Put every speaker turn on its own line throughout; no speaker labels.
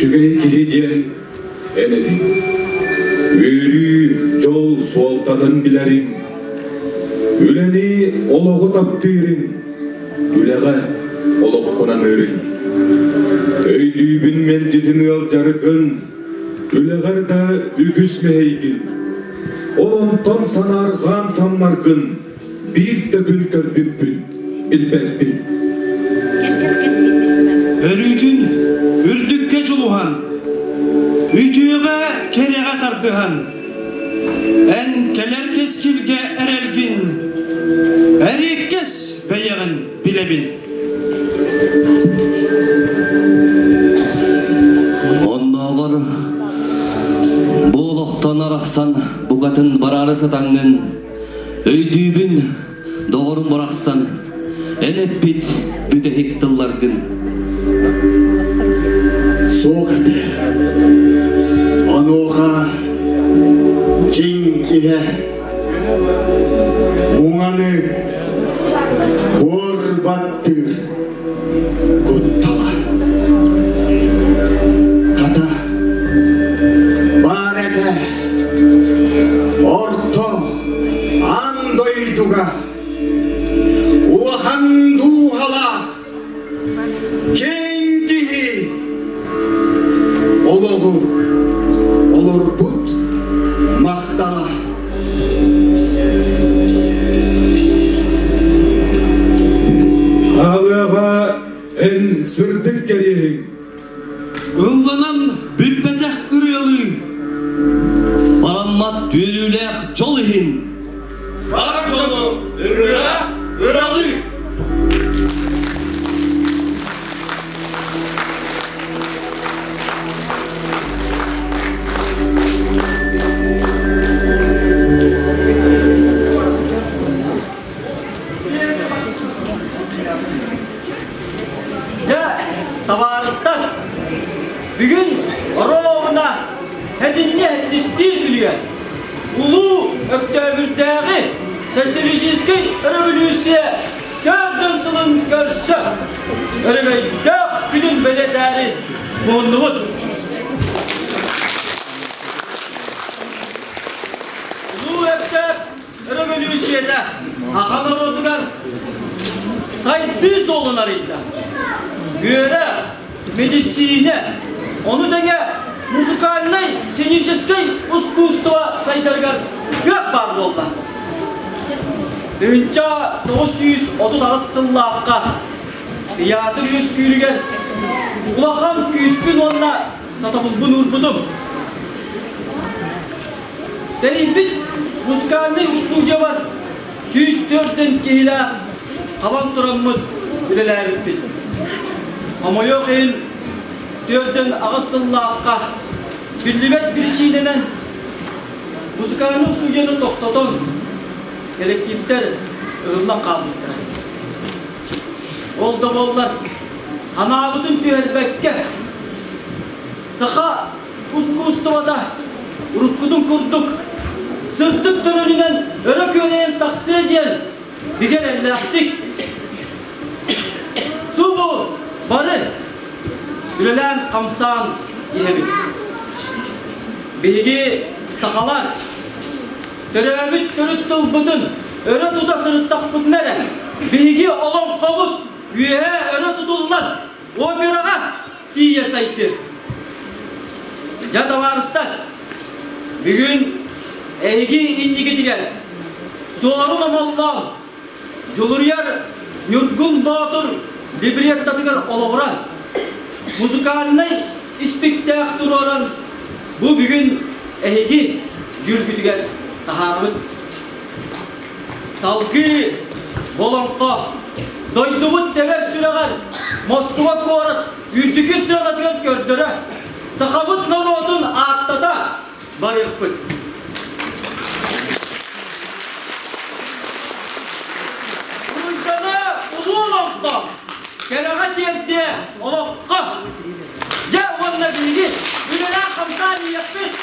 Үчүгэй киһи диэн эн этиҥ. Үөрүү, дьол суолтатын билэриҥ. Үлэни, олоҕу таптыырыҥ. Үлэҕэ олоххун аныырыҥ. Өйдүүбүн мэлдьитин ыалдьаргын, үлэҕэр да үгүс мэһэйгин. Ол онтон санаарҕаан самнаргын биир да күн көрбүппүн билбэппин.
Өрүүтүн үрдүккэ дьулуһан, үтүөҕэ кэрэҕэ тардыһан, эн кэлэр кэскилгэ эрэлгин, эриэккэс бэйэҕин билэбин.
Оннооҕор бу олохтон арахсан букатын бараары сытаҥҥын Өйдүүбүн, доҕорум барахсан, эн эппит бүтэһик тылларгын.
Суох этэ. Онуоха дьиҥ иһэ муҥаны буор баттыыр куттала. Хата баар этэ орто аан дойдуга улахан дууһалаах киэҥ киһи олоҕу олорбут махтала.
Хаалыаҕа эн сырдык кэриэһиҥ
Ылланан бүппэтэх ырыалыы
Бараммат үөрүүлээх дьол иһин
Бар дьону ырыа ыралыы
Дьэ, табаарыстар, бүгүн оруобуна этинньэ истии күнүгэр Улуу Өктөөбүрдээҕи социалистическай өрөбүлүүссүйэ төрдүн сылын көрсө өрөгөйдөөх күнүн бэлиэтээри муһуннубут. Улуу Өктөөп өрөбөлүүссүйэтэ саха норуотугар сайдыы суолун арыйда. Үөрэх, медиссиинэ, ону тэҥэ музыкальнай, сценическэй ускуустуба сайдарыгар кыах баар буолла. 1938 сыллаахха тыйаатыр үөскүүрүгэр улахан күүспүн уонна сатабылбын уурбутум. Тэрийбит музыкальнай устуудьабар 104 киһилээх хабан тураммыт үлэлээбиппит. Хомойуох иһин, 48 сыллаахха биллибэт биричиинэнэн музыкальнай устуудьуйаны тохтотон, кэлэктииптэр ыһыллан хаалбыттара. Ол да буоллар, санаабытын түһэрбэккэ, саха ускуустубата уруккутун курдук сырдык төлөнүнэн өрө күөрэйэн тахсыа диэн бигэ эрэллээхтик субу бары үлэлээн-хамсаан иһэбит. Биһиги сахалар төрөөбүт төрүт тылбытын өрө тута сырыттахпытына эрэ биһиги олоҥхобут үөһээ өрө тутуллан операҕа тиийэ сайдыы. Дьэ, табаарыстар, бүгүн эһиги иннигитигэр Суорун Омоллоон Дьулуруйар Ньургун Боотур либреттатыгар олоҕуран, музыкальнай испиктээх туруоран бу бүгүн эһиги дьүүлгүтүгэр таһаарабыт. Салгыы Олоҥхо дойдубут тэбэр сүрэҕэр Москва куорат үрдүкү сыанатыгар көрдөрө, сахабыт норуотун ааттата барыахпыт. Уруйдана улуу олоҥхо, кэрэҕэ тиэрдиэ олоххо! Дьэ уонна биһиги үлэлээх-хамсаан иһиэхпит!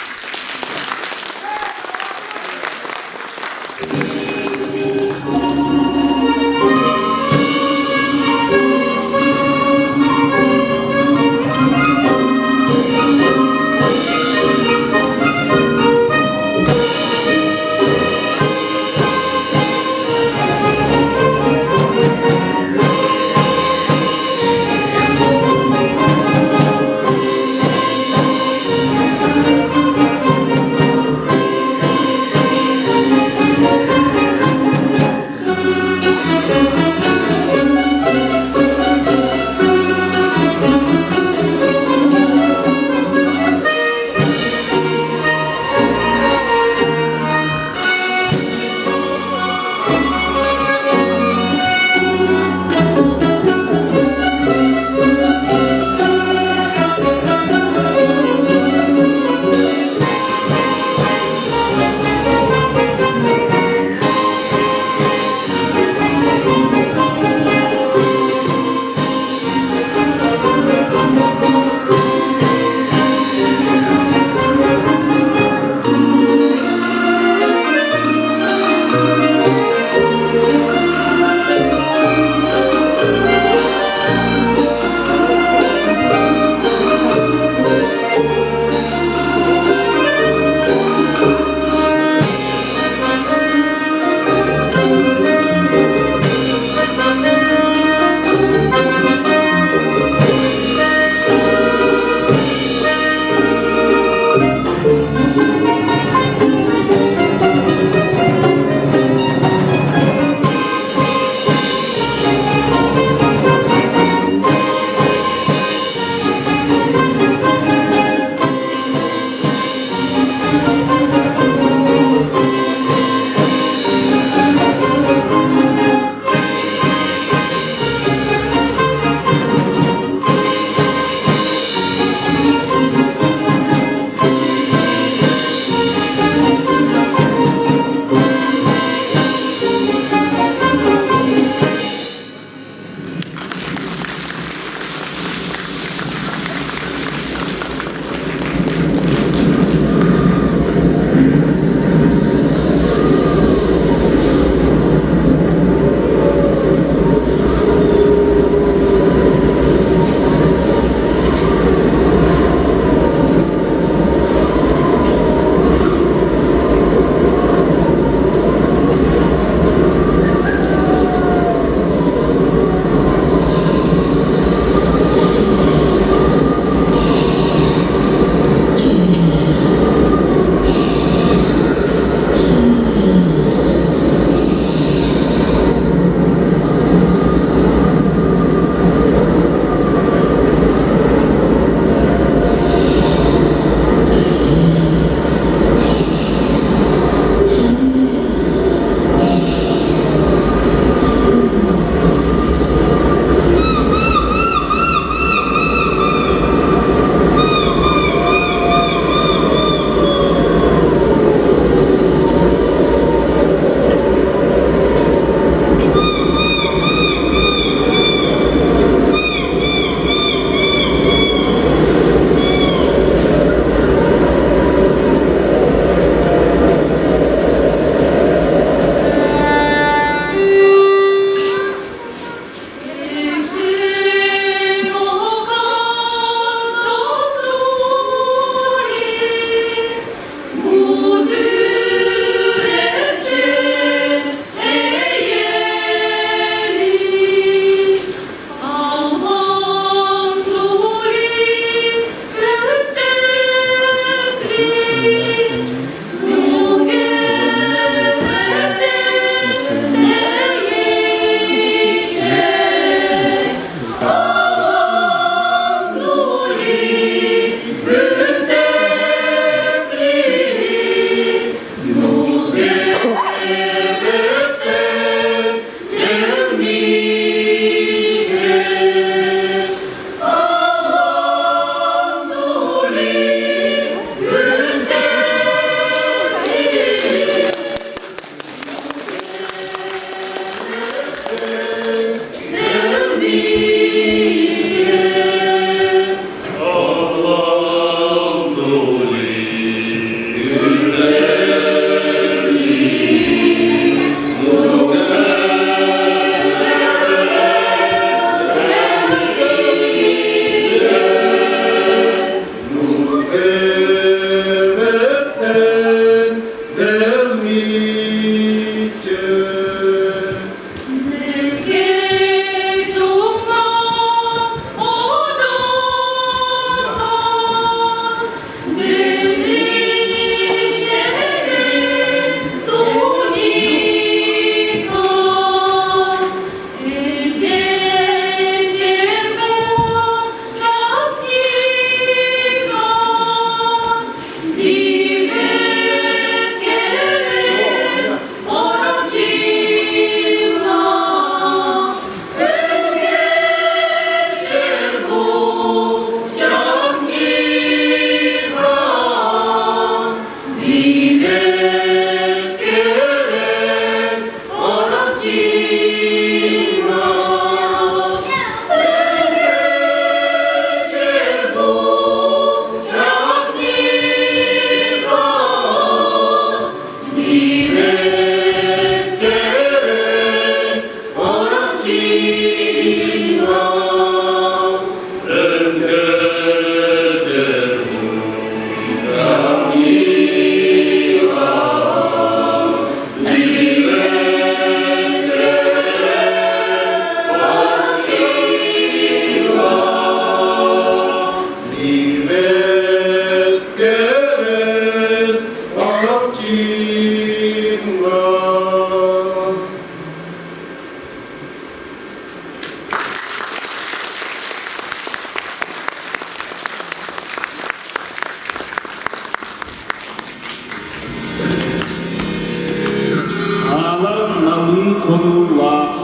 Аалар налыы хонуулаах,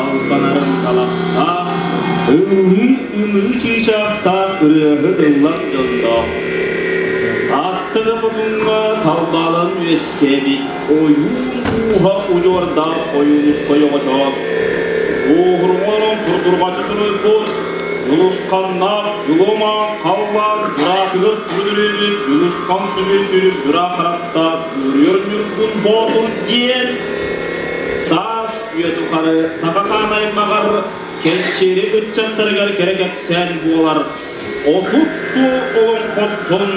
албанарын талахтаах, ыллыы ымыы чыычаахтаах ырыаһыт ыллам дьонноох. Тааттаны хотуҥҥа талбаалан үөскээбит ойуун ууһа удьуордаах ойуунускай оҕочоос. Уоһуруҥа курдурҕаччы суруйбут Дьулусханнаах дьулумаан халлаан быраатыгар күнүрүүбүт Дьулусхан сүбү сүрүк быраах харахтаах Дьулуруйар Ньургун Боотур диэн саас үйэ тухары саха хаан аймаҕар кэнчиэри ыччаттарыгар кэрэ кэпсээн буолар 30 сыл олоҥхоттон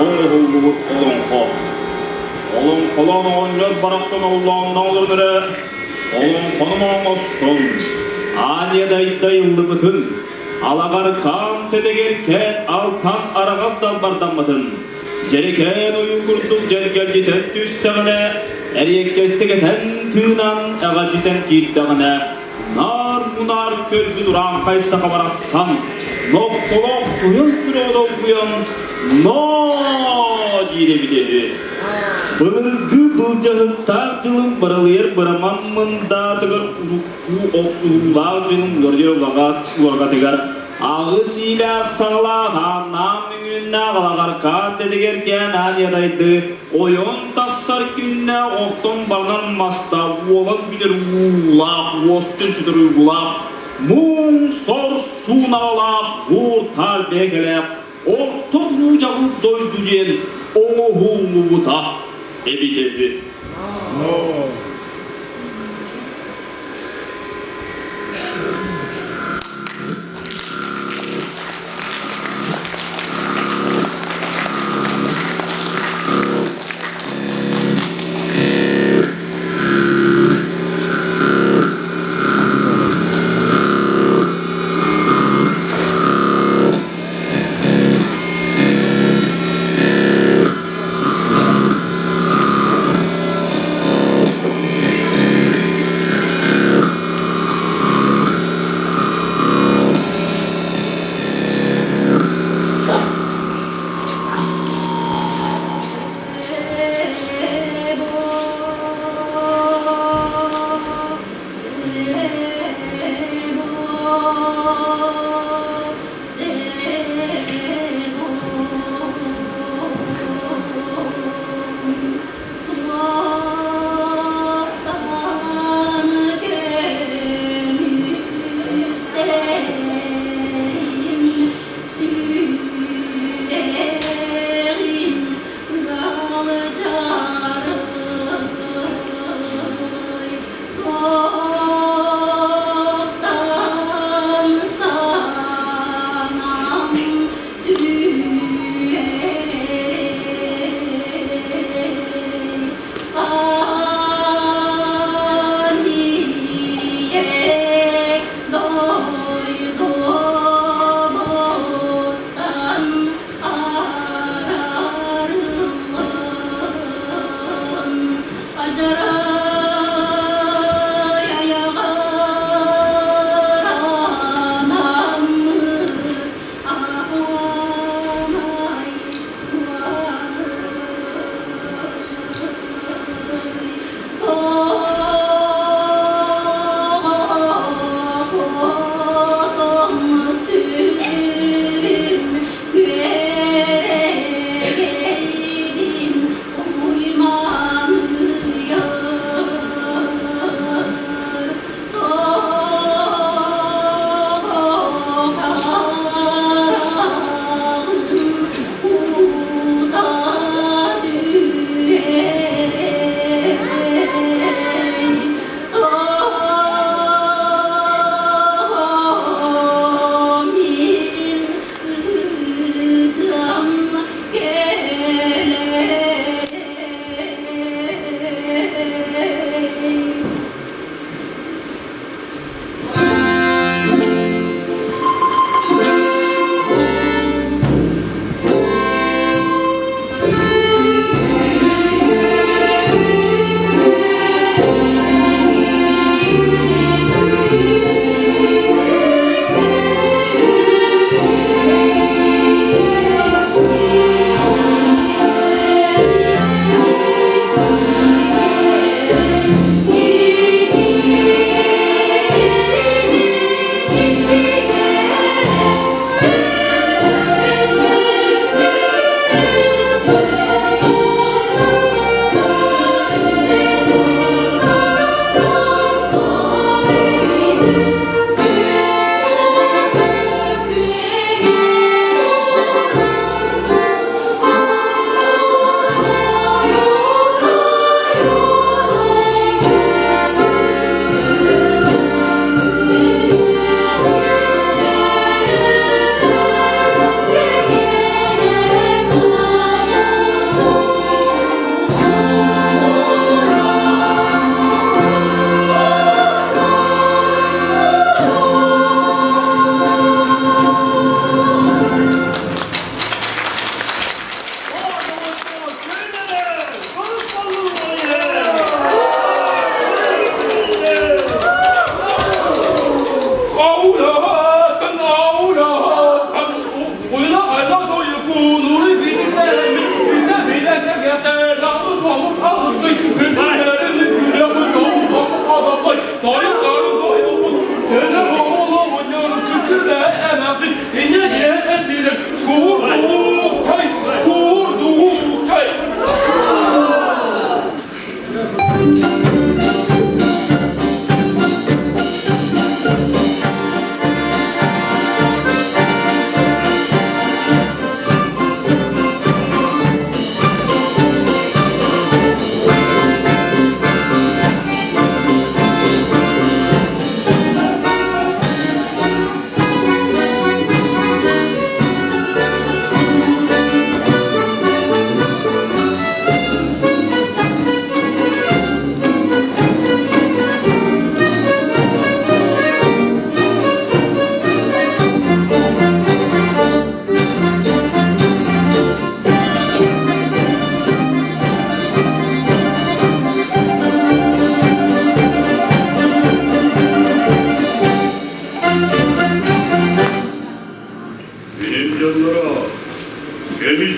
оҥоһуллубут олоҥхо. Олоҥхолоон оҕонньор барахсан оллоонно олорон эрэ олоҥхону оҥостон, Ааньа дайдайыллыбытын, алаҕар хаан тэтэгэр кээн алтан араҕас далбардаммытын, дьэрэкээн ойуу курдук дьэргэлдьитэн түстэҕинэ, эриэккэстик этэн тыынан эҕэлдьитэн киирдэҕинэ, наар мунаар көрбүт урааҥхай саха барахсан, нохтолоох туйан сүрэҕэ долгуйан, ноо диир эбит үһү. Былыргы былдьаһыктаах дьылым барылыйар быраман мындаатыгар урукку охсуһуулаах дьонум уорҕатыгар аҕыс иилээх саҥалаах ааннаах мөҥүөннээх алаҕаркаан дэтигэргээн аан ядайды ойон тахсар күннээх охтон барынан маста уолан бүтэр уулаах уостун сүтэр уйгулаах муҥ сор сууналаах ууртаар бэйэлээх Орто Улуу дойду диэн оҥоһуллубута эбитэ үһү.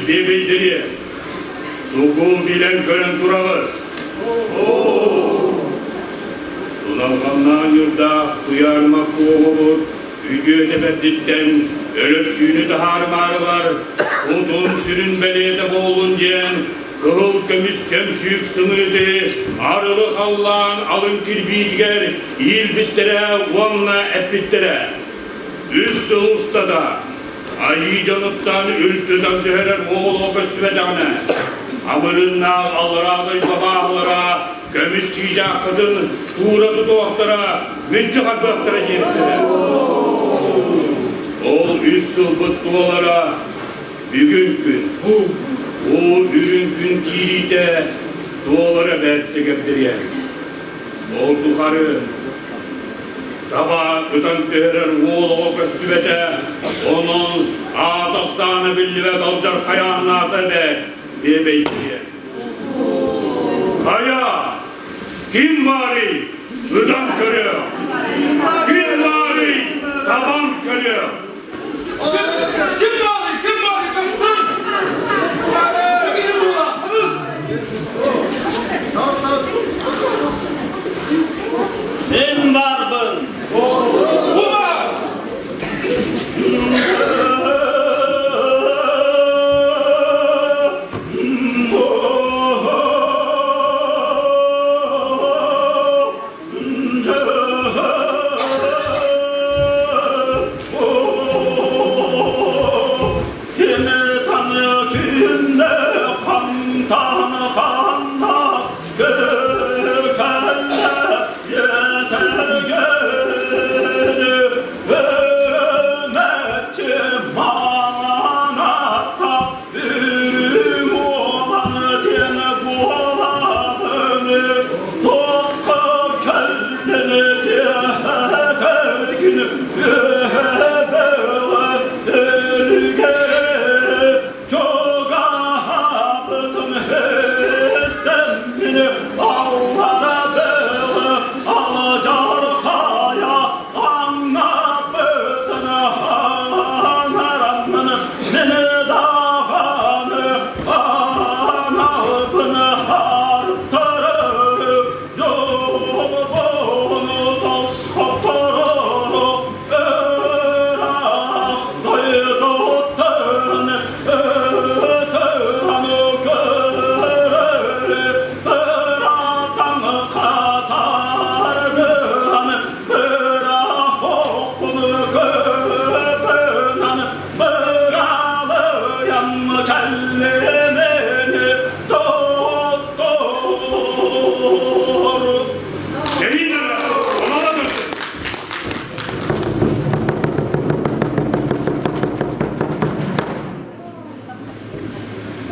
биэбэйдэриэ, тугу билэн-көрөн тураҕыт? Туналҕаннаан ньурдаах Туйаарыма Куоҕобут үтүөтэ бэрдиттэн өлөрсүүнү таһаарымаарылар, кутун-сүрүн бэлиэтэ буоллун диэн кыһыл көмүс чөмчүүк сымыыты арылы халлаан алын кирбиитигэр иилбиттэрэ уонна эппиттэрэ. Үс сыл устата айыы дьонуттан үлтүтэн түһэрэр уол көстүбэтэҕинэ, амырыыннаах аллараа дойду абааһылара көмүс чыычааххытын туура тутуохтара, мүччү харбыахтара диэбиттэрэ. Ол үс сылбыт туолара бүгүн күн. Уу үрүҥ күн киириитэ туолара бэрт сэгэрдириэн. Ол тухары таба ытан түһэрэр уол оҕо көстүбэтэ, онон аата ахсаана биллибэт алдьархай ааннаата эбээт, диэбэйдиэ. Хайа, ким баарый? Ытан көрүөх! Ким баарый? Табан көрүөх!
Ким баарый? Ким баарый? Тахсың! Ким буоласыңыз?
Мен барбын.
Бу бар!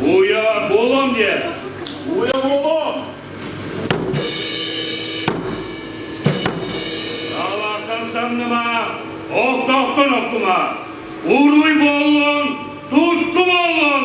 Уя буолуом диэ.
Уя буолуом.
Саалаахтан самныма, охтоохтон охтума. Уруй буоллун, туску буоллун!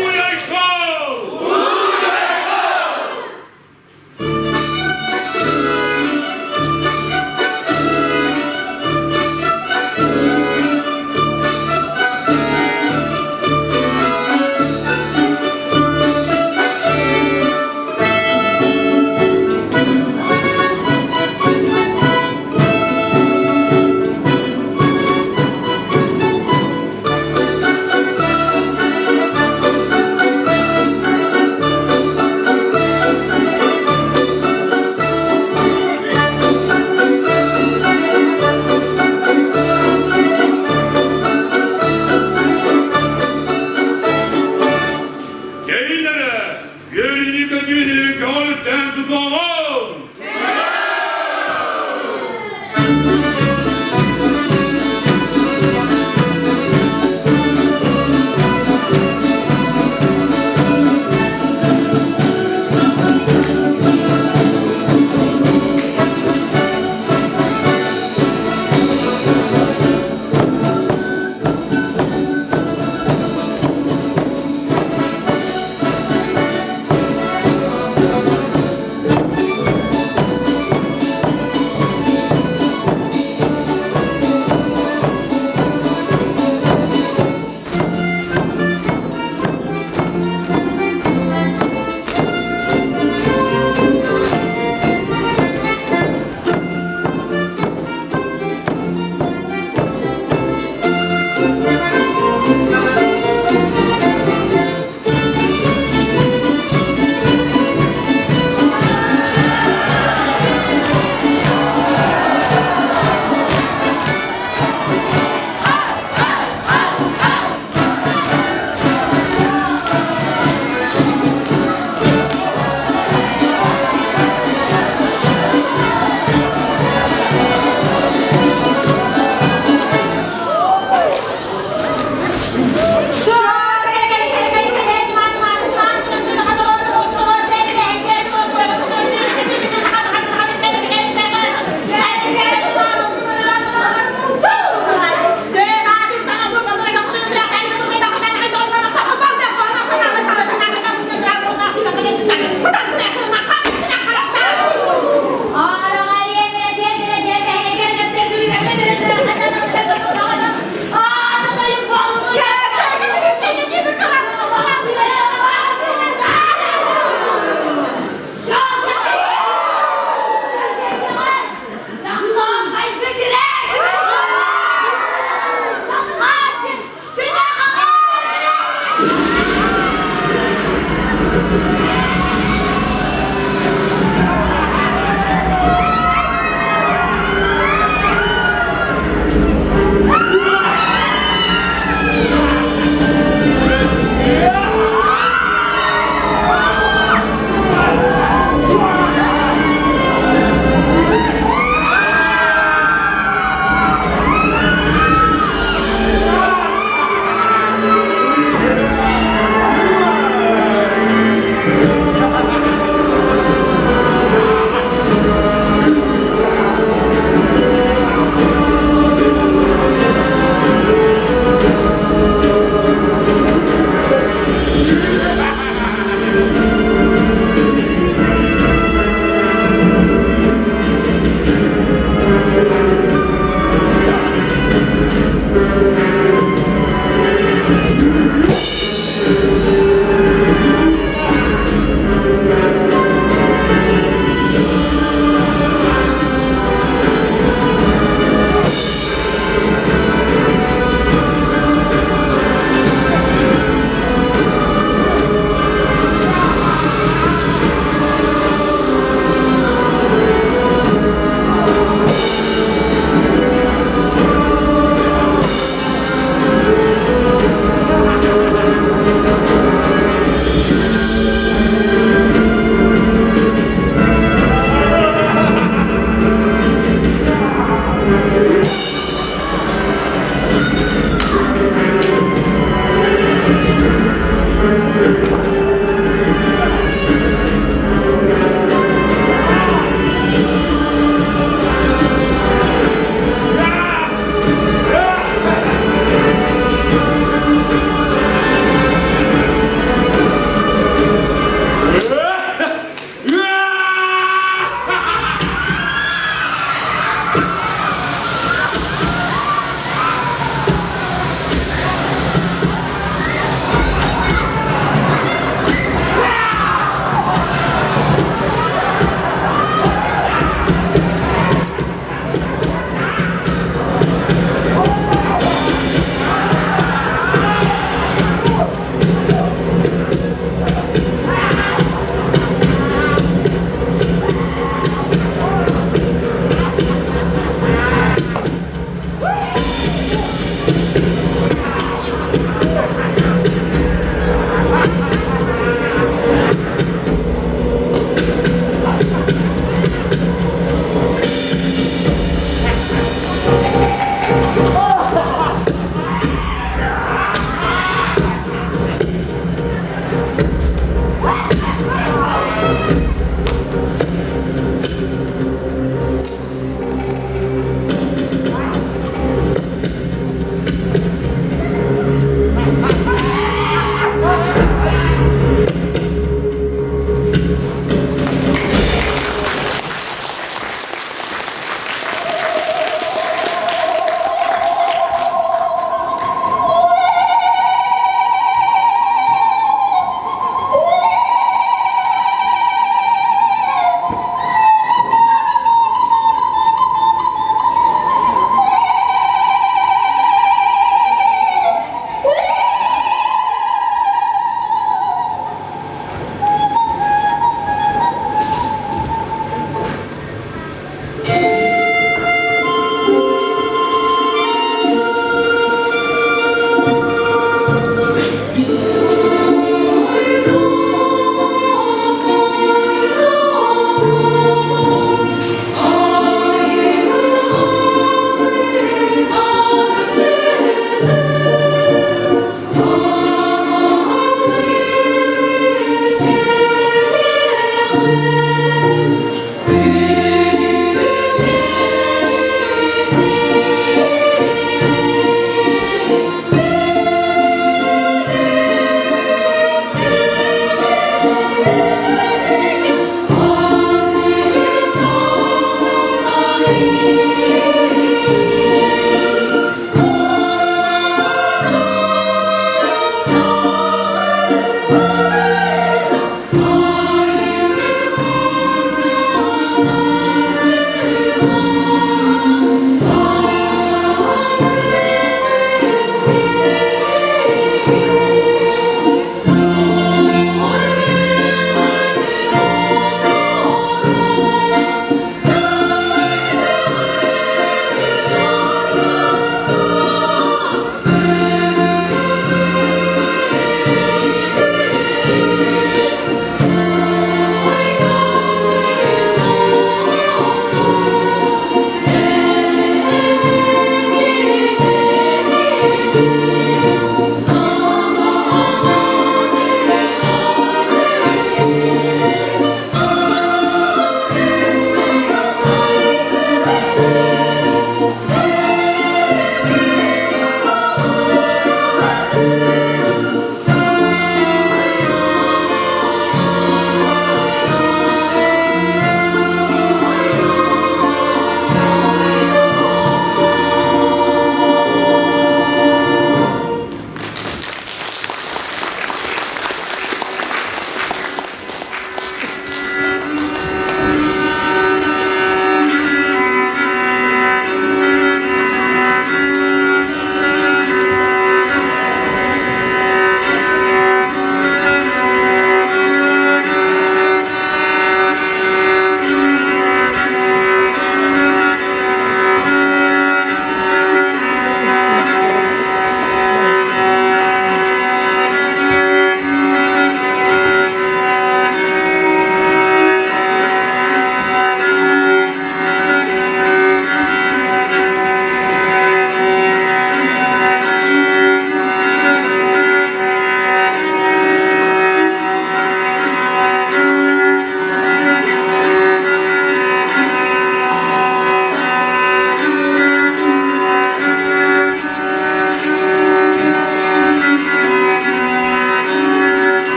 Уруй-айхал! Кейлere, yürünü kötünü köğürtten tutalım.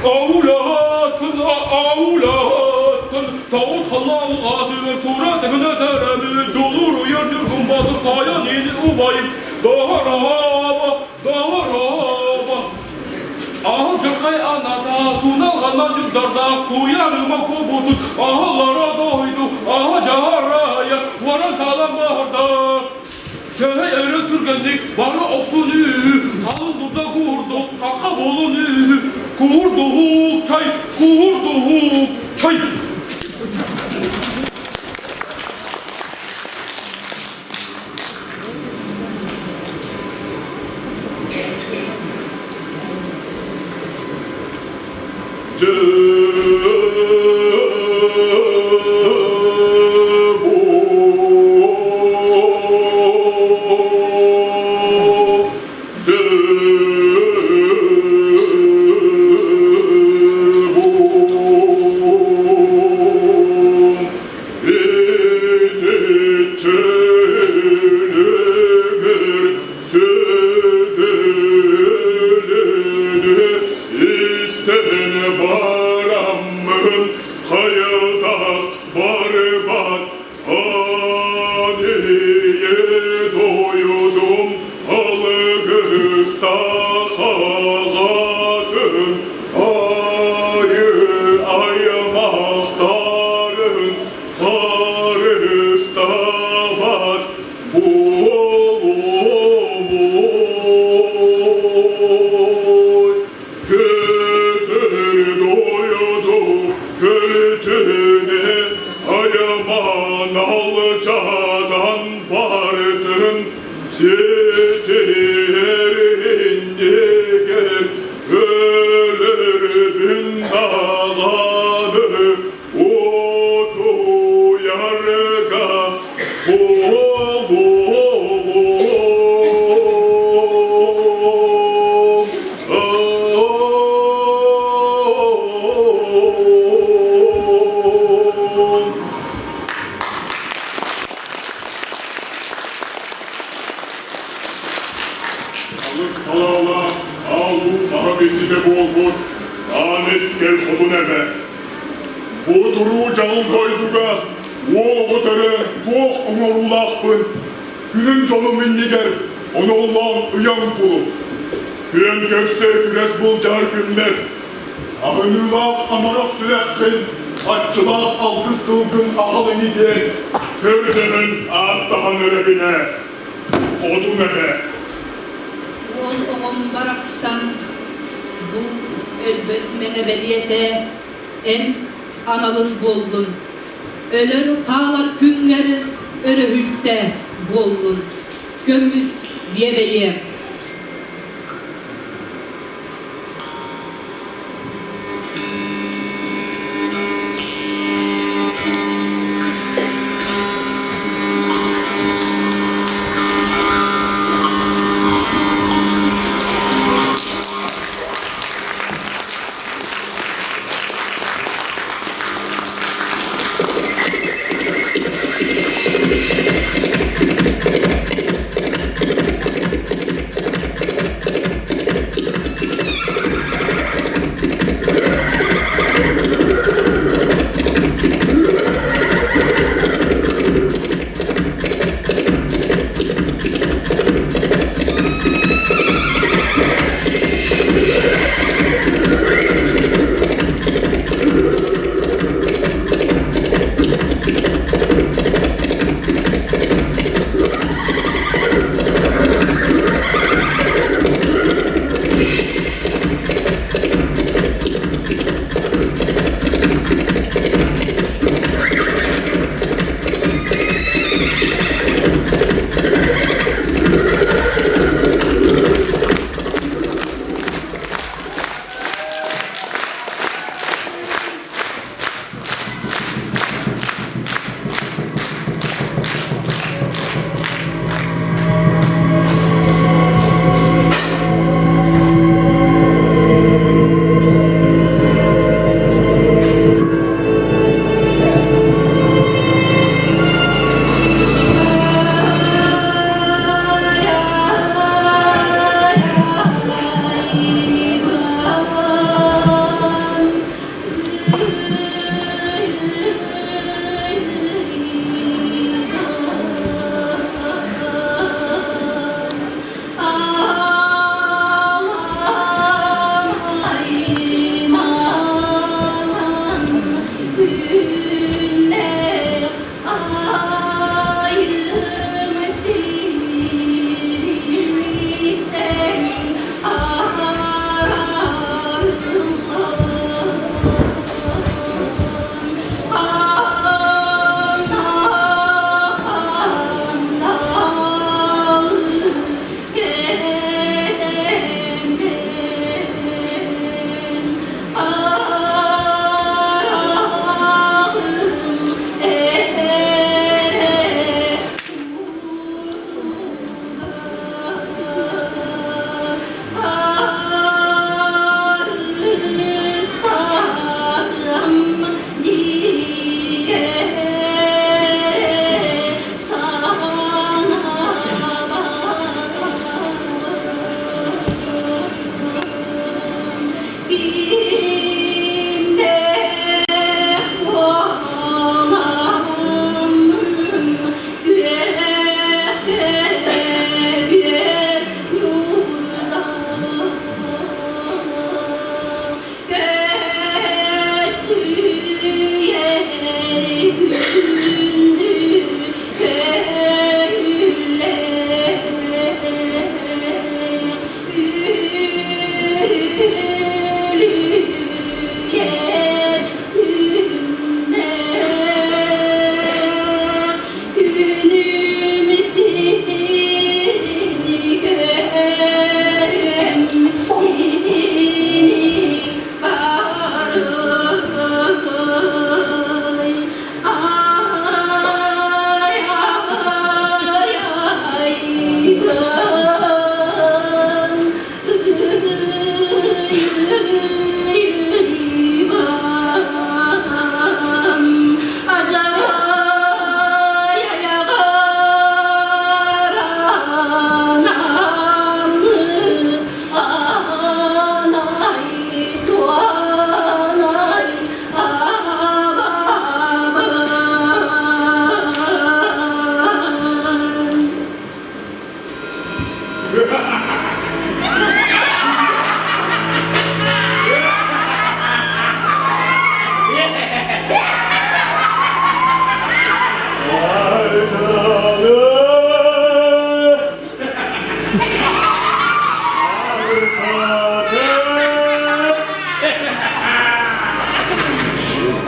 Аулаатын, аулаатын, Тоҕус халлаан аатыгар тура тэбинэ тэрэбин, Дьулуруйар дьургун боотур тойон ини убайым, Доҕорообо, доҕорообо. Аһыл дьырхай аната, туналҕанан ньурдардаах, туйарыма кубутун, аһыллара дойду, аһа дьаһарайа, уоран талан баһарда. Сөһө өрө түргэнник бары охсун үһү, халын дурда куурдук, хахха буолун үһү, куурдуһук чай, куурдуһук чай.
İstene baramın hayaldak barbat Aniye doydum algısta halatın Ayı aymakların karıstabat Bulumoy Götür doydu kölçüne Ayaman alçadan bartın Siterinde ölür dağlanı Otu yarga Алыс халаалаах аалуу маһа илдьитэ буолбут аан искэл хотун эбэ. Бу туруу дьаҥыл дойдуга уол оҕо төрө туох оҥоруулаахпын күнүн дьонум иннигэр оноллоон ыйан кулу. Күөн көрсө күрэс былдьаһар күммэр аһыныылаах амарах сүрэххин, аччылаах алгыс тылгын аҕал ини диэн көрдөһөн ааттаһан эрэбинэ Хотун эбэ.
Уол оҕом барахсан бу өлбөт мэҥэ бэлиэтэ эн аналын буоллун, өлөр хаалар күҥҥэр өрөһүлтэ буоллун, көмүс биэбэйиэ.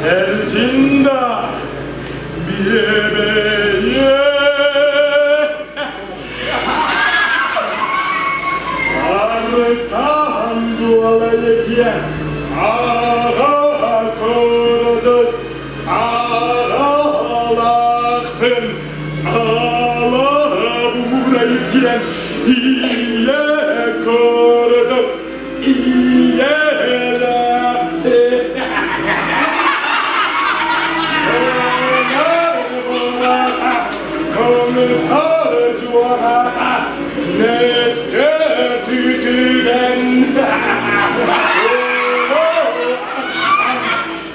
Эрчинда биэбэйэ Арысан дуолайыкиэн аҕа көрөдөт аҕалаахпын алабурайыкиэн ийэ көрөдөт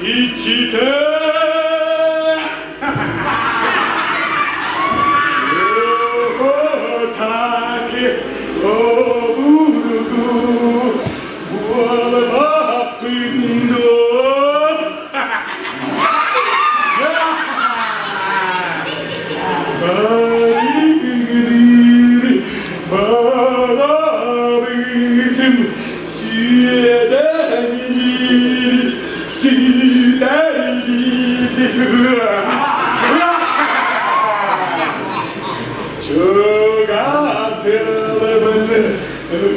Иччитэ Таки обургу буолбаппын дуо? Барыгырыр барабытым сүөдэнир сүтэрбит Чугас ылыбын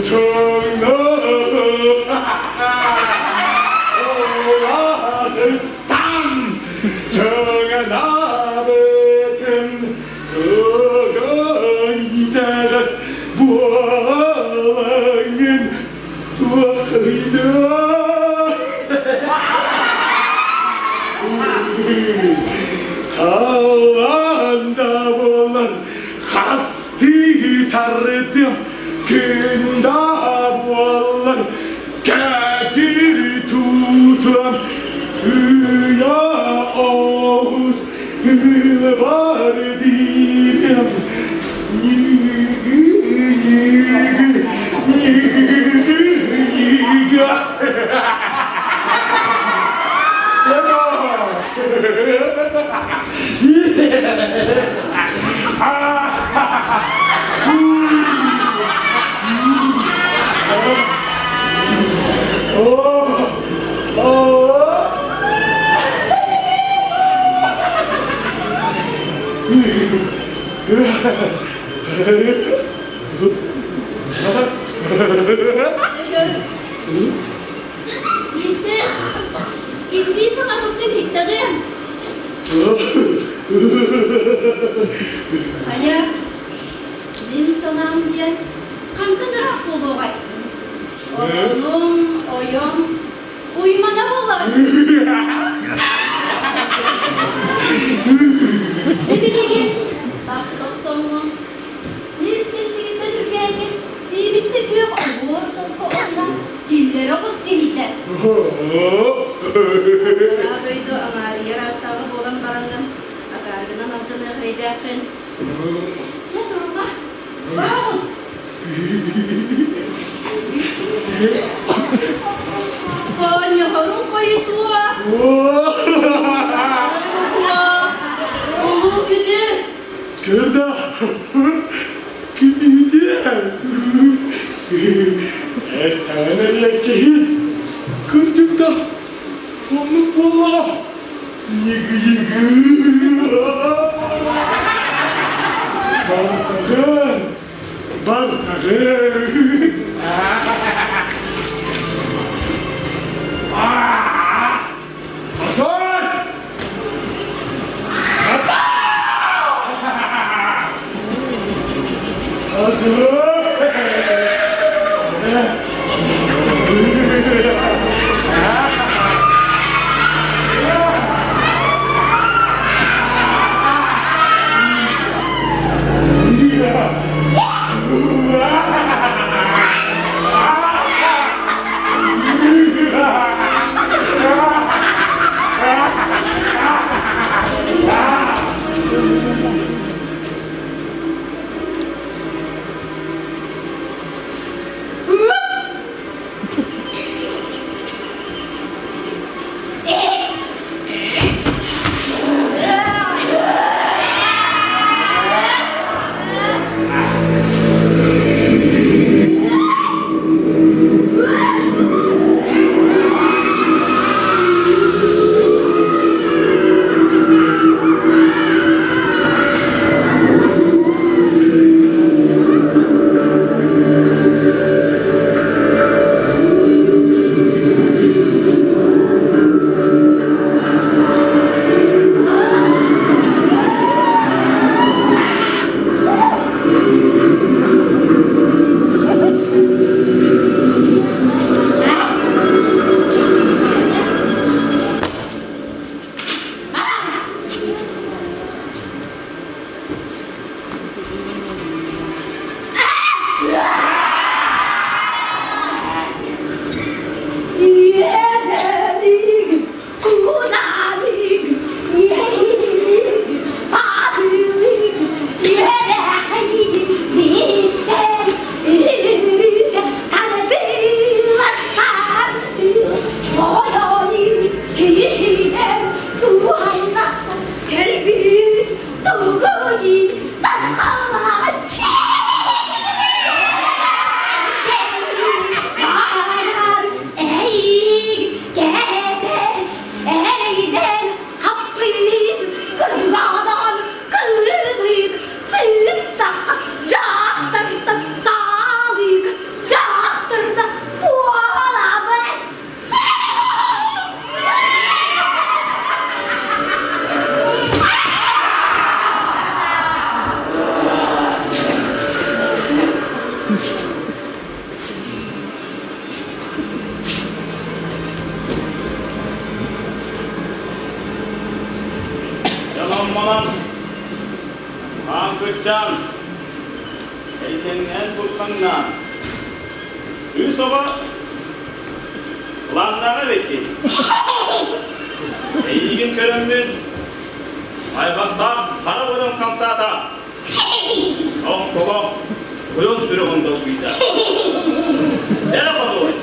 чоҥно Улаҕыстан чоҥнаабытым тугун итэҕэс буолаҥҥын туоххуйдуо Халлаан да буолар хастыы тардым күн да буолар кэтир тутам үйэ оҕус ылбар диирим ньыгы ньыгы ньыгы ньыгы
Биирдэ киһилии саҥарбыккын иһиттэҕиэм. Хайа, мин санаам диэн хантан ыраах буолуоҕай? Оҕонум, ойом, уймана буоллаҕа. Сибилигин тахса охсоҥҥун, сир-сир сигиттэн үргээҥҥин сиибиттэ күөх оһуор солко онно киллэрэ оҕус киһитэ. Аллараа дойду аҥаарыйар ааттааҕа буолан бараҥҥын, акаарыгынан алдьаныах эрэйдээххин. Чэ, турума, бара оҕус! Оонньоһорун хойутуо, сахаларын уһуо, улуу күтүр!
Кырда күнүүтэ эттэҕин эриэккэһи кырдьык да оннук буоллаҕа ньыгыйыгы бардаҕын бардаҕын Атай!
Дьон Аан кырдьаан, эйгэҥҥээн буртаҥнаан, үс оҕо былааннааҕа эбиккин. Эйиигин көрөммүн, айҕахтаах хара бырым хамсаата. Ох-толох, куйун сүрэҕин долгуйда. Эрэ хотуой.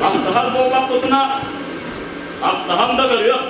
Ахтаһар буоллахпытына, ахтаһан да көрүөх.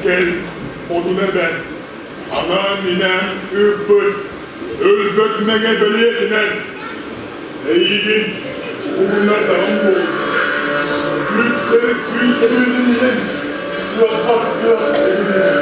кэл, хотун эбэ, анаан-минээн ыыппыт өлбөт мэҥэ бэлиэтинэн эйигин уһугуннардаҕым буолуо. Күүскэр күүс эбиллин иһин, кыаххар кыах эбилиннин.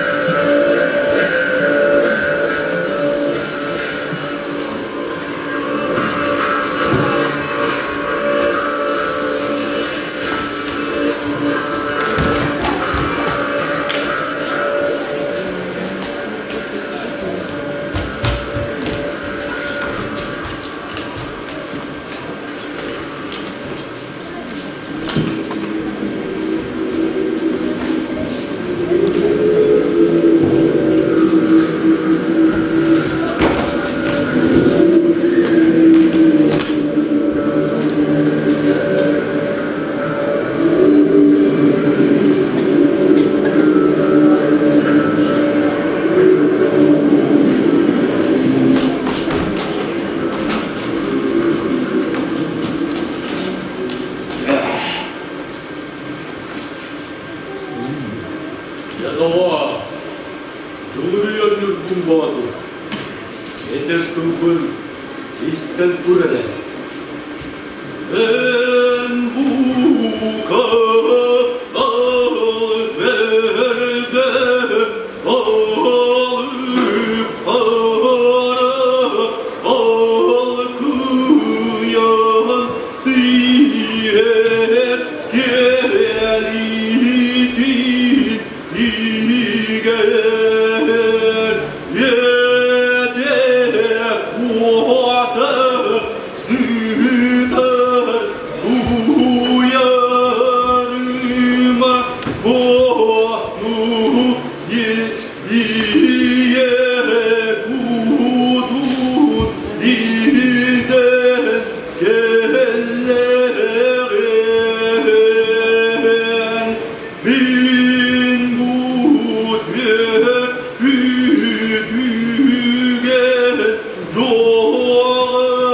Дьэ, доҕоор, Дьулуруйар Ньургун Боотур, этэр тылбын истэн тур эрэ. Эн бука бэрдэ алыппара алкыйан сиэр кэлитин Игэр иэдээх уота сытар уйарыма ону ийэ кутун илдэн кэллэҕин Мин бу үтүгэн дьоҕурбун.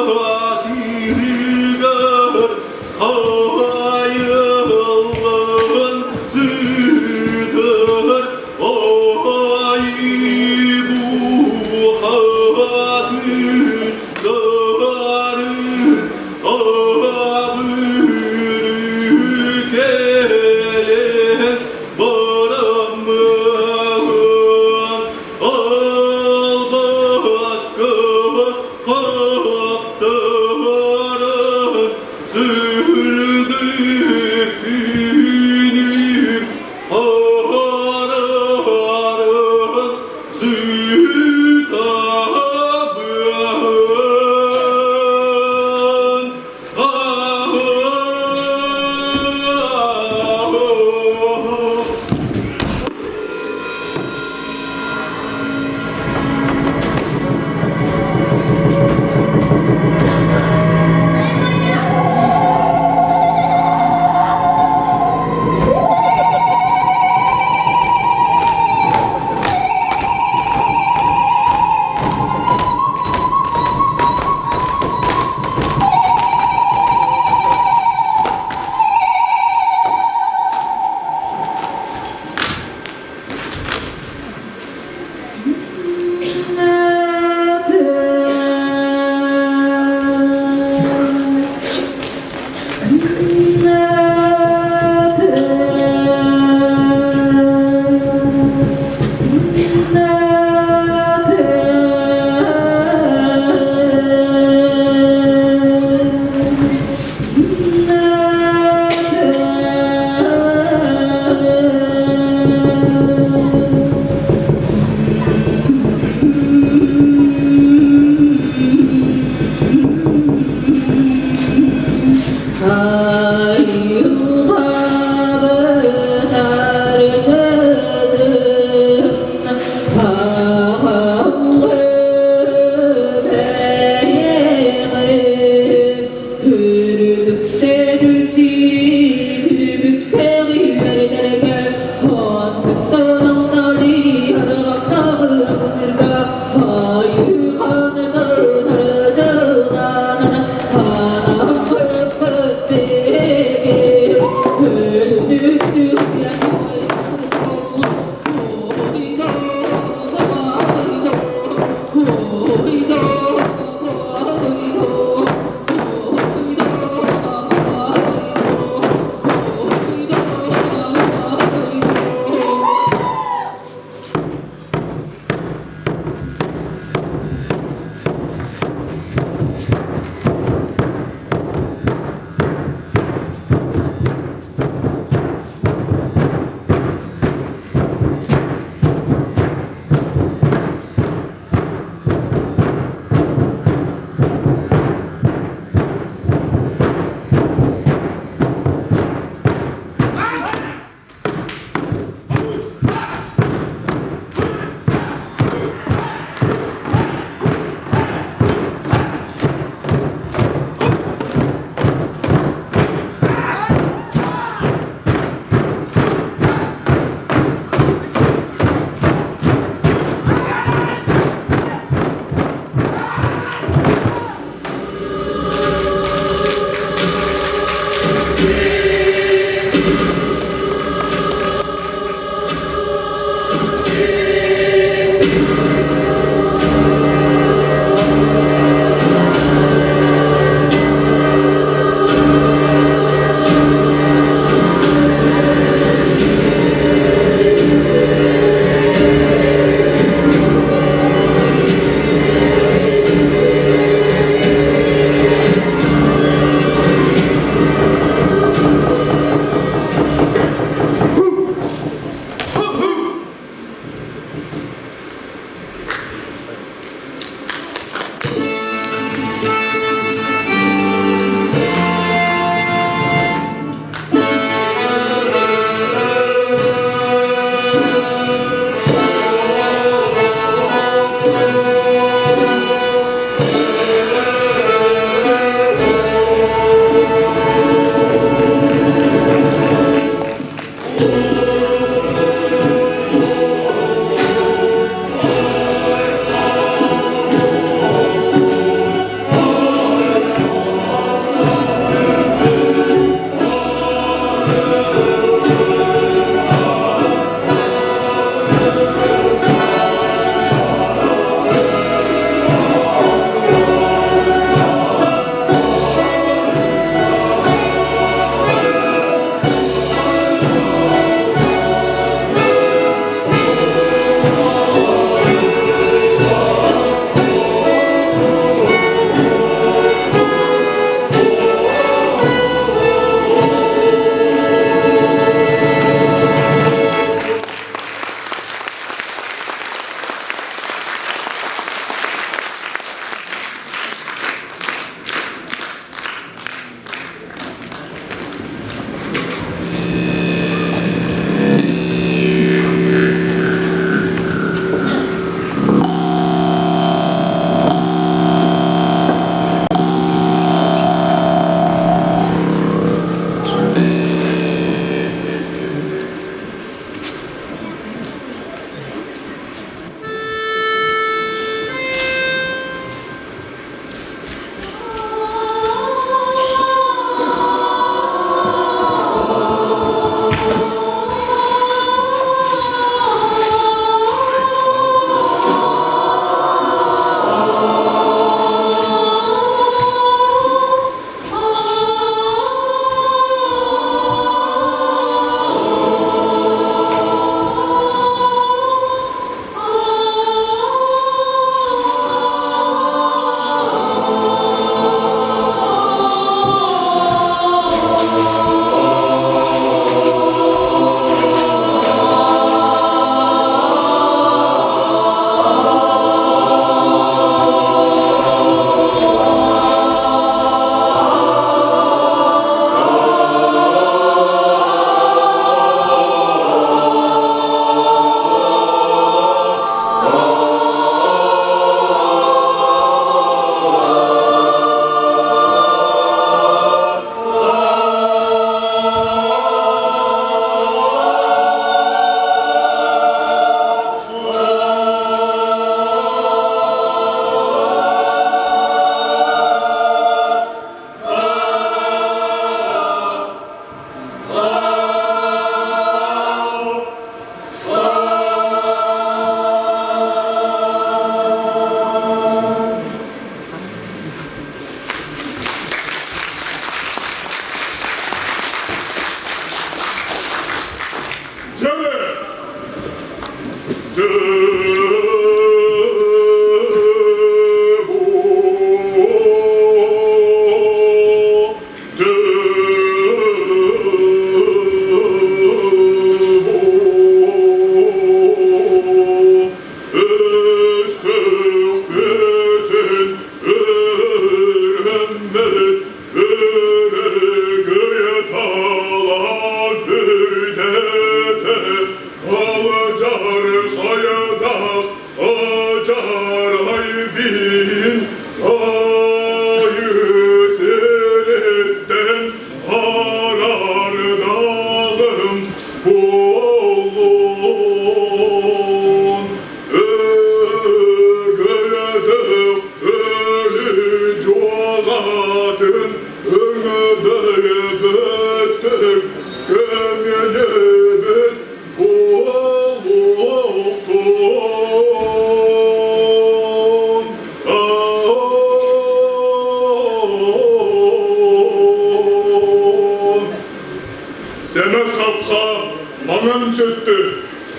Маҥан сүттү,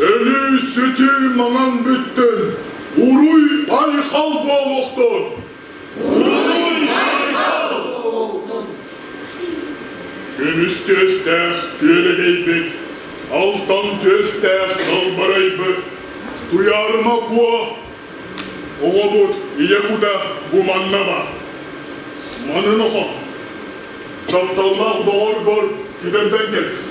өлүү-сүтүү маҥан бүттүн, уруй-айхал буолуохтун!
Уруй-айхал!
Көмүс түөстээх күөрэгэйбит, алтан түөстээх далбарайбыт, Туйаарыма Куо оҕобут ийэ кута бу манна баар. Маны нохо, тапталлаах доҕоргор кэтэрдэн кэбис.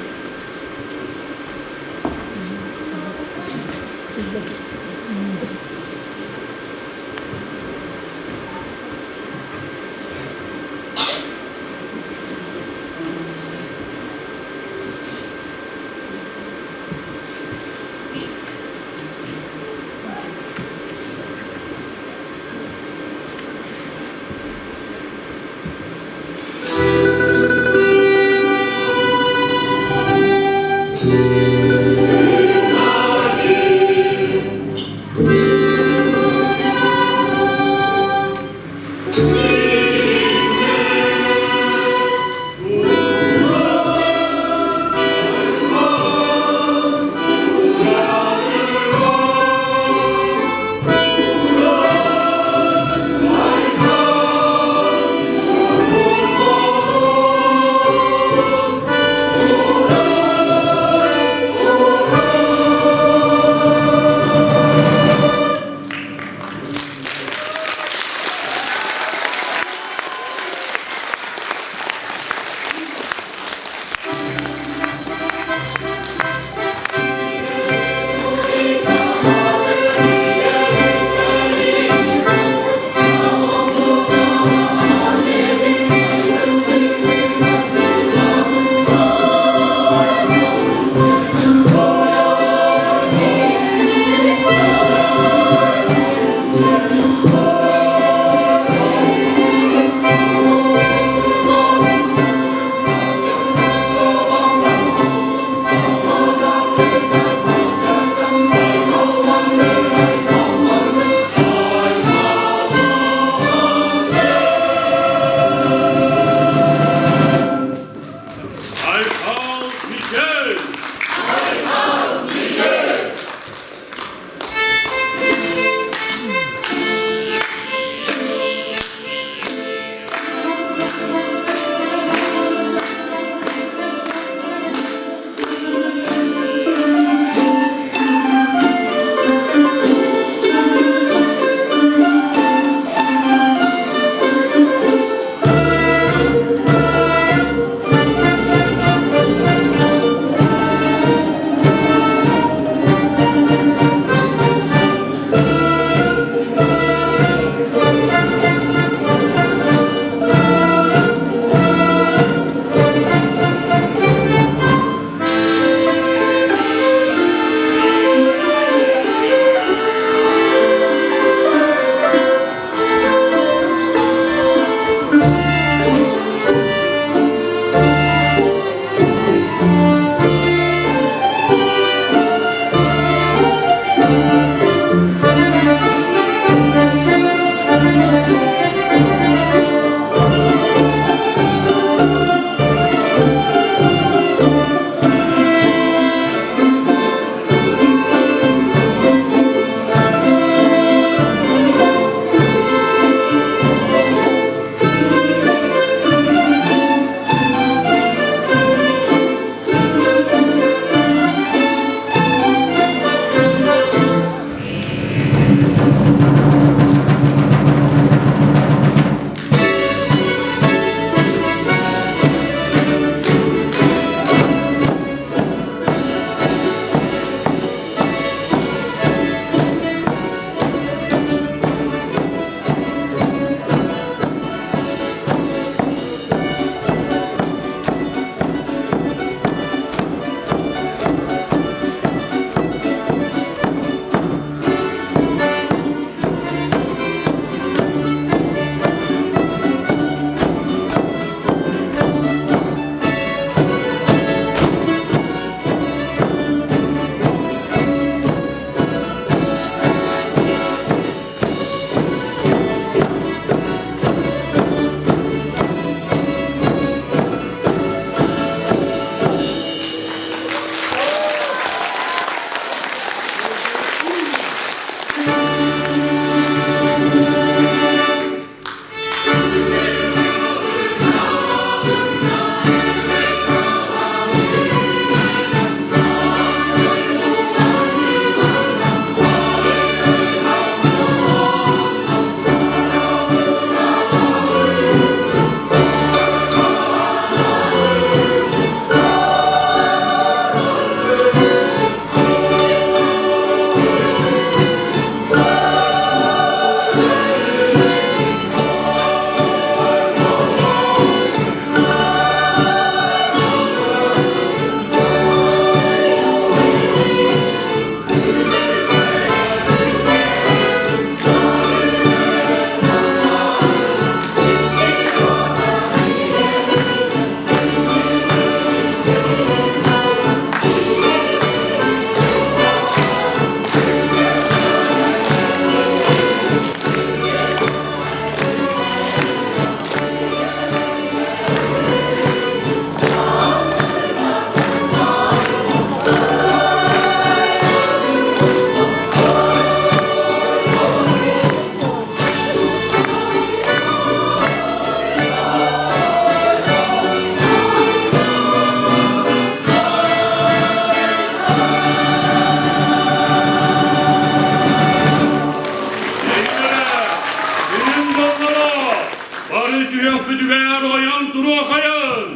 сүһүөхпүтүгэр ойон туруохайын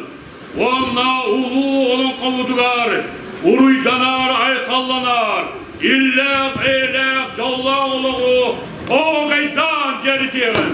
уонна улуу олоҥхобутугар уруйданар-айхалланар иллээх-эйэлээх дьоллоох олоҕу оһуокайдаан дьэритиэҕин!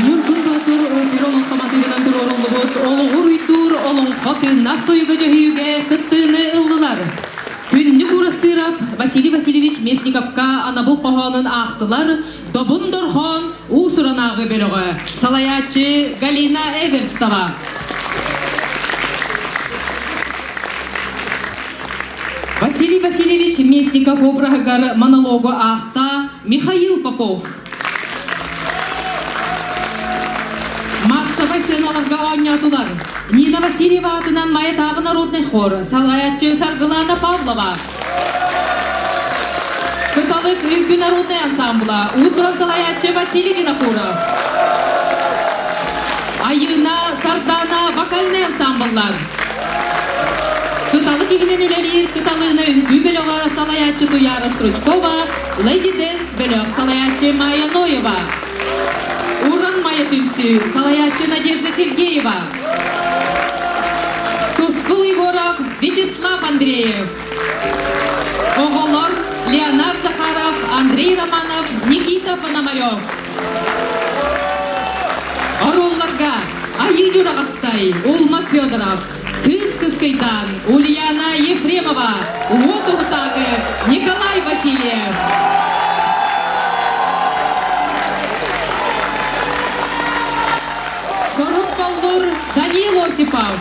Ньургун Боотур опера олоҥхо матыыбынан туруоруллубут Олоҕур уйдуур олоҥхо тыыннаах тойуга дьөһүйүүгэ кыттыыны ыллылар. Күннүк Уурастыырап Василий Васильевич Местниковка анабыл хоһоонун аахтылар Добун Дорхоон уус-уранааҕы бөлөҕө салайааччы Галина Эверстова. Василий Васильевич Местников обраһыгар монологу аахта Михаил Попов. Массовай сыаналарга оонньоотулар. Нина Васильева аатынан Майатааҕы народный хор, салайааччы Саргылана Павлова. Кыталык үҥкүү народнай ансамбла, уус-уран салайааччы Василий Винокуров. Айыына, Сардаана вокальнай ансамбллар. Кыталык иһинэн үлэлиир Кыталыына үҥкүү бөлөҕө салайааччы Туяра Стручкова, Lady Dance бөлөх салайааччы Майя Ноева. Уран Майя түмсүү салайааччы Надежда Сергеева. Тускул Егоров, Вячеслав Андреев. Оҕолор Леонард Захаров, Андрей Романов, Никита Пономарев. Оруолларга Айыы Дьураҕастай, Улмас Федоров, Кыыс Кыскыйтан, Ульяна Ефремова, Уот Уһутаакы, Николай Васильев. Боотур Данил Осипов.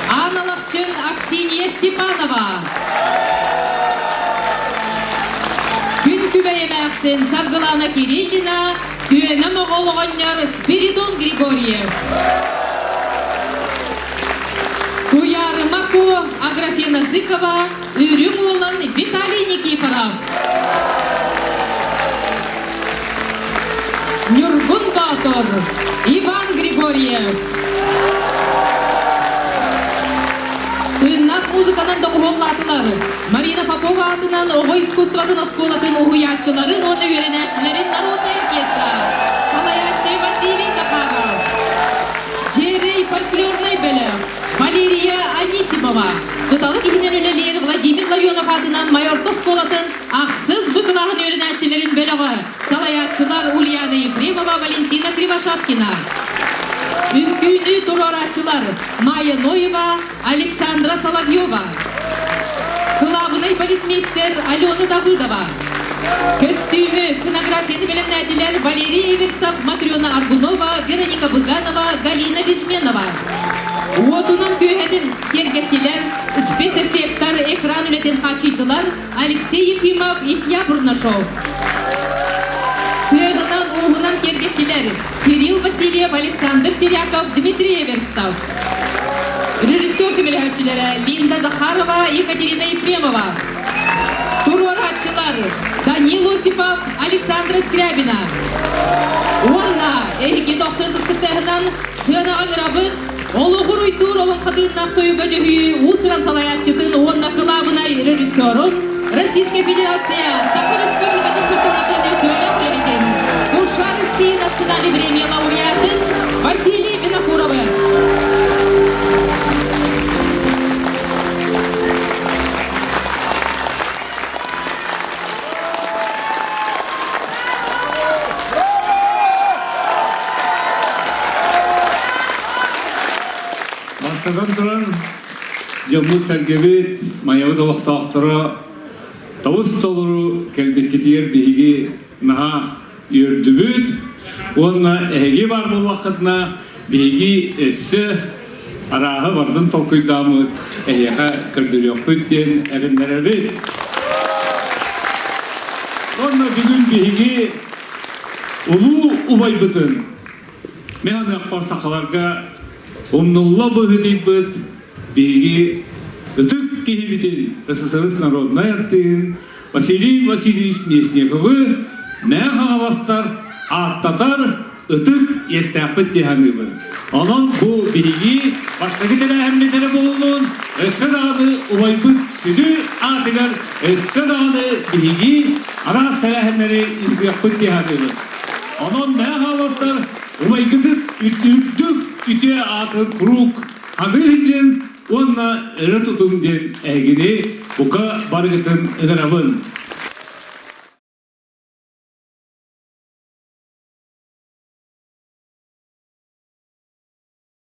Аан Алахчын Аксинья Степанова. Күн күбэй эмээхсин Саргылана Кириллина, Түөнэ Моҕол оҕонньор Спиридон Григорьев. Туйаарыма Куо Аграфена Зыкова, Үрүҥ Уолан Виталий Никифоров. Ньургун Боотур Иван Григорьев. Тыыннаах музыканан доҕуһуоллаатылар. Марина Попова аатынан оҕо искусствотын оскуолатын уһуйааччыларын уонна үөрэнээччилэрин народнай оркестра. Салайааччы Василий Захаров. Дьиэрэй фольклорнай бөлөх. Валерия Анисимова. Кыталык иһинэн үлэлиир Владимир Ларионов аатынан Майорто оскуолатын ахсыс Б кылааһын үөрэнээччилэрин бөлөҕө. Салайааччылар Ульяна Ефремова, Валентина Кривошапкина. Үҥкүүнү туруорааччылар Майя Ноева, Александра Соловьева. Кылаабынай балетмейстер Алена Давыдова. Көстүүмү, сценографияны бэлэмнээтилэр Валерий Эверстов, Матрена Аргунова, Вероника Быганова, Галина Безменова. Уотунан күөһэтин киэргэттилэр, спецэффектар экран үлэтин хааччыйдылар Алексей Ефимов, Илья Бурнашов. Тыаһынан, ууһунан киэргэттилэр Кирилл Васильев, Александр Теряков, Дмитрий Эверстов. Режиссер көмөлөһөөччүлэрэ Линда Захарова, Екатерина Ефремова. Туруорааччылар Данил Осипов, Александра Скрябина. Уонна эһиги дохсун кыттыһынан сыанаҕа ыҥырабыт Олоҕур уйдуур олоҥхотыыннаах тойуга дьөһүйүү уус-уран салайааччытын уонна кылаабынай режиссерун Российскай Федерация Саха Республикатын культуратын үтүөлээх үлэһитин, Душа России национальной премия лауреатын Василий Винокуровы.
Бастатан туран, дьоммут-сэргэбит, Майабыт олохтоохторо тобус толору кэлбиккитигэр биһиги наһаа үөрдүбүт уонна эһиги баар буоллаххытына биһиги өссө арааһы бардын толкуйдааммыт эһиэхэ көрдөрүөхпүт диэн эрэннэрэбит. Уонна бүгүн биһиги улуу убайбытын Мин аныахпар сахаларга умнулла быһыытыйбыт биһиги ытык киһибитин СССР народнай артыыһын Василий Васильевич Местниковы Мэҥэ Хаҥаластар ааттатар ытык иэстээхпит дии саныыбын. Онон бу биһиги бастакы тэрээһиммит эрэ буоллун, өссө даҕаны убайбыт сүдү аатыгар өссө даҕаны биһиги араас тэрээһиннэри ыытыахпыт дии саныыбын. Онон Мэҥэ Хаҥаластар убайгытын үрдүк үтүө аатын куруук аныыр диэн уонна өрө тутуҥ диэн эһигини бука барыгытын ыҥырабын.